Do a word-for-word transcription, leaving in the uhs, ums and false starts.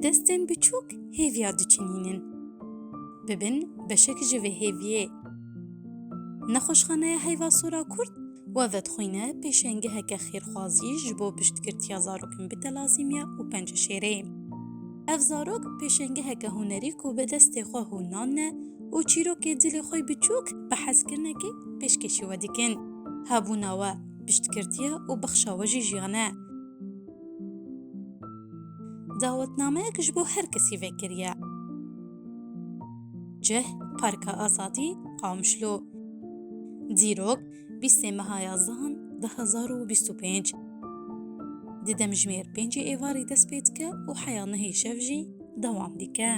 Destên biçûk hêviya diçinînin. Bibin beşek ji vê hêviyê. Nexweşxaneya Heyva Sora Kurd we vedixwîne pêşengeheke xêrxwazî ji bo piştgirtiya zarokên bi telasîmiya û penceşêrê. Ev zarok pêşengeheke hunerî ku bi destê xwe hûn nanine û çîrokê dilê xwe biçûk bi hezkirinekê pêşkêşî we dikin. Hebûna we piştgirtiye û bexşa we jî jiyan e. Dawetnameyek ji bo her kesî vekiriye. Cih, Parka Azadî, Qamişlo. Dîrok, bîstê meha yazdehan du hezar û bîst û pênc. Di demjimêr pêncê êvarî dest pê dike û heya nehê şev jî dewam dike.